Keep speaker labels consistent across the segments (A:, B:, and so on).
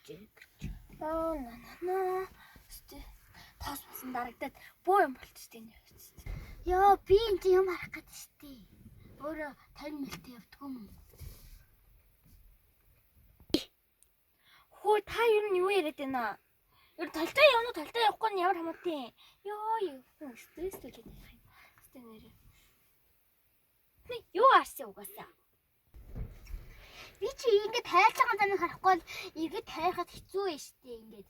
A: Аа на на на. Тоос басан дарагдаад бөө юм болчихсон юм.
B: Йоо, би энэ чинь юм харах гэдэг штий. Өөрөө 50 мэлтэй явдгүй юм.
A: Хөө та ер нь юу яриад байна? Ер нь толтой явна уу, толтой явахгүй нь ямар хамаатай юм? Йоо, юу стресстэй л байх юм. Сте нэр. Нэг юу арсан угаасаа.
B: Би чи ингээд тайлж байгаа замыг харахгүй бол эргэд тайрахад хэцүү байж штий ингээд.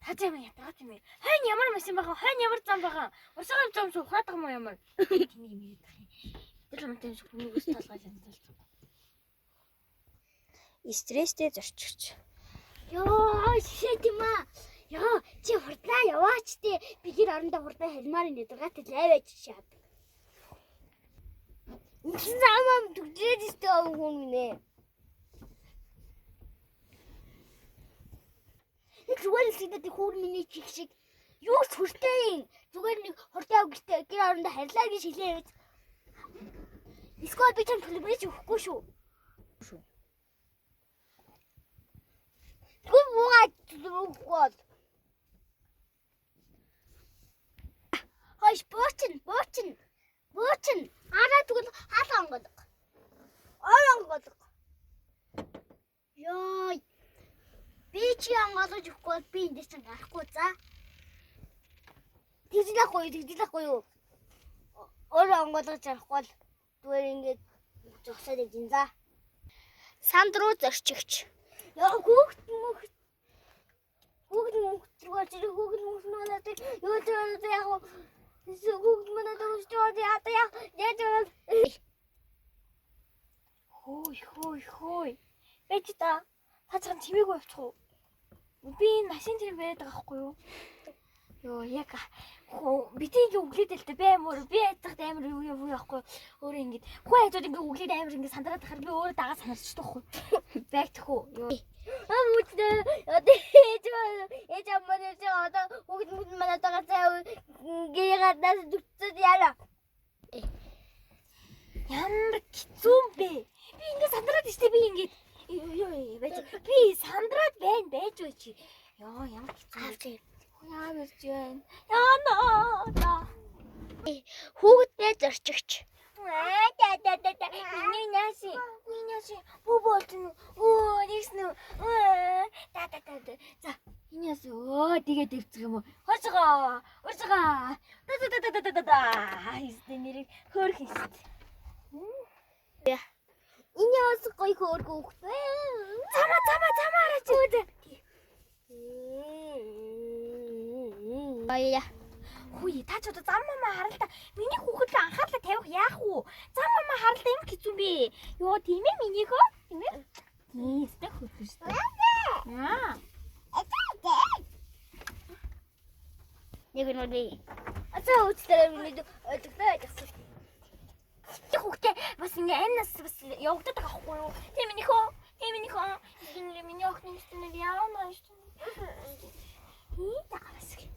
A: Та зам ятгаад юм бэ? Хойно ямар машин байгаа? Хойно ямар зам байгаа? Урсгал зам шиг ухраад байгаа юм уу ямар? Тэнийг юм яриад байгаа юм. Тэр юмтай юм шиг хүнийг ус толгой шанталж. Стресстэй зорчигч.
B: Йоо, шишээ тийм аа. Йоо, чи хурдлаа яваач тээ. Би гэр орондоо хурдаа хармаар нэ дугаатай лайваж шаад. Ингэсэн замаа түгжрээд штий хүн минь. Нэг зүгээр л сэдэд хүүр миний чих шиг юу ч хүртэй юм. Зүгээр нэг хурдаа өгөлтэй гэр орондоо харьлаа гэж хэлээ явж. Эсвэл би чам төлбөрийг өгөхгүй шүү.
A: Шүү.
B: Тэгвэл муугаа төлбөр өгөхгүй бол. Хойш буучин, буучин. Буучин. Гараа тэгвэл хаал онгойлго. Ор онгойлго. Йоо. Би чи онгойлгож өгөхгүй бол би эндээс чинь гарахгүй за. Тэгжлэхгүй юу, тэгжлэхгүй юу? Ор онгойлгож чадахгүй бол зүгээр ингээд зогсоод явж ин за. Санд руу зорчигч. Яа хүүхд мөхт хүүхд мөхт зүгээр чи хүүхд мөхт манад юу ч яг хүүхд манад өсч байгаа яа яа яаж
A: Хөөй хөөй хөөй. Байж та. Та чам чимээгүй явчих уу? Би энэ машин тэр бариад байгаа байхгүй юу? Йоо яг хөө бити ингээ өглөөд л дээ би амар би айцхад амар юу юу яахгүй өөрөө ингэ хүү хайжууд ингээ өглөөд амар ингээ сандраад тахаар би өөрөө дагаа санарчдаг байхгүй байгтах уу ёо.
B: Аа мүчтэй одоо ээж ээж амаа ээж одоо хүүхд мөхт манад байгаа цаа гэрээ гаднаас зүгтсэд яана.
A: Ямар хэцүү юм бэ? Би ингээ сандраад штэ би ингээ ёо байж би сандраад байна байж бай чи. Ёо ямар хэцүү.
B: Авч.
A: Яа ирж байна. Яна.
B: Хүүхдтэй зорчигч.
A: Аа та та та та. Миний нааши. Миний нааши. Бүү болчихно. Өө нэгсэн үү? Өө та та та. За энэ яс өө тэгээ дэвцэх юм уу? Хошгоо. Хошгоо. Та та та та та та та. Истэ нэрийг хөөх истэ.
B: Энэ бас гоё хөөргөө хүүхдээ.
A: Замаа замаа замаа хараач.
B: Баяа.
A: Хүй та ч одоо зам мамаа харал та. Миний хүүхэд л анхаарлаа тавих яах вэ? Зам мамаа харал та юм хэцүү бэ? Йоо тийм ээ минийхөө? Тийм ээ? Тийм өстэй хөөрхөн шүү дээ. Аа.
B: Нэг нүдэ. Ацаа үүчлээ миний ойлголоо яасан.
A: Чи хүүхдээ бас ингээ амнаас бас явагдаад байгаа байхгүй юу? Тийм минийхөө? Тийм минийхөө? Энэ миний охин нэр яана шүү дээ. Хий та бас.